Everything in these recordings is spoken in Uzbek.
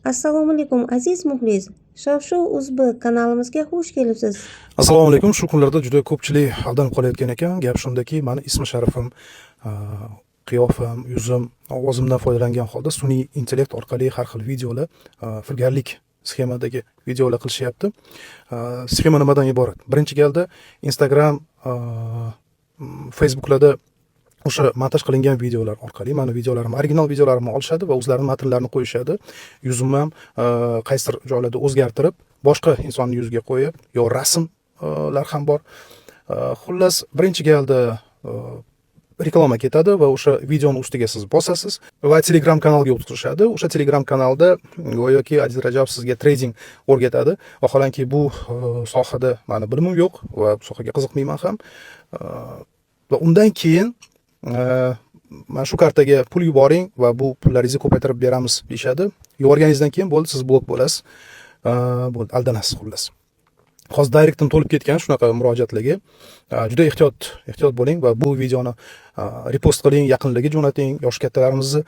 Assalomu alaykum, aziz muxlis. Shov-shuv uzb kanalimizga xush kelibsiz. Assalomu alaykum. Shu kunlarda juda ko'pchilik aldanib qolayotgan ekan. Gap shundaki, mani ismi sharifim, qiyofam, yuzim, ovozimdan foydalangan holda sun'iy intellekt orqali har xil videolar, firibgarlik sxemadagi videolar qilishyapti. Sxema nimadan iborat? Birinchi galda Instagram, Facebooklarda o'sha montaj qilingan videolar orqali mani videolarim, original videolarimni olishadi va o'zlarini matnlarini qo'yishadi. Yuzimni ham qaysidir joylarda o'zgartirib, boshqa insonni yuziga qo'yib, yo rasmlar ham bor. Xullas, birinchi galda reklama ketadi va o'sha videoni ustiga siz bosasiz va Telegram kanalga o'tkazishadi. O'sha Telegram kanalda go'yoki Aziz Rajab sizga trading o'rgatadi. Vaholanki bu sohada mani bilimim yo'q va bu sohaga qiziqmayman ham. Va undan keyin mana shu kartaga pul yuboring va bu pullaringizni ko'paytirib beramiz deyishadi. Yuborganingizdan keyin bo'ldi, siz blok bo'lasiz. Bo'ldi, aldanasiz xullas. Hozir directim to'lib ketgan shunaqa murojaatlarga. Juda ehtiyot bo'ling va bu videoni repost qiling, yaqinlarga jo'nating, yoshi kattalarimizni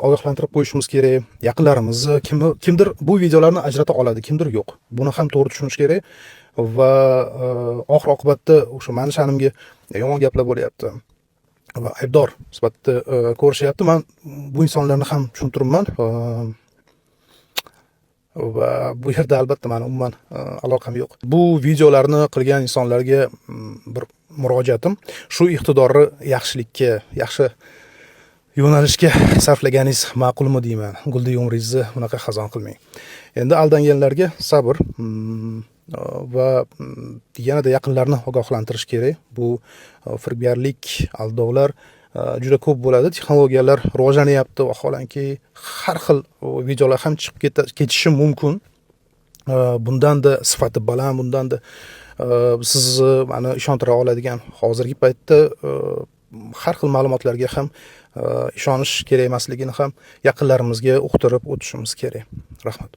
ogohlantirib qo'yishimiz kerak. Yaqinlarimizni kimdir bu videolarni ajrata oladi, kimdir yo'q. Buni ham to'g'ri tushunish kerak va oxir oqibatda o'sha mani sha'nimga yomon gaplar bo'lyapti va aybdor sifatida ko'rishyapti. Man bu insonlarni ham tushuntiribman. Va bu yerda albatta mani umuman aloqam yo'q. Bu videolarni qilgan insonlarga bir murojaatim: shu iqtidorni yaxshilikka, yaxshi yo'nalishga sarflaganingiz ma'qulmi deyman. Guldek umringizni bunaqa xazon qilmang. Endi aldanganlarga sabr va yanada yaqinlarni ogohlantirish kerak. Bu firibgarlik, aldovlar juda ko'p bo'ladi. Texnologiyalar rivojlanyapti, vaholanki har xil videolar ham chiqib ketishi mumkin. Bundanda sifati baland, bundanda sizni mani ishontira oladigan hozirgi paytda har xil ma'lumotlarga ham ishonish kerak emasligini ham yaqinlarimizga uqtirib o'tishimiz kerak. Rahmat.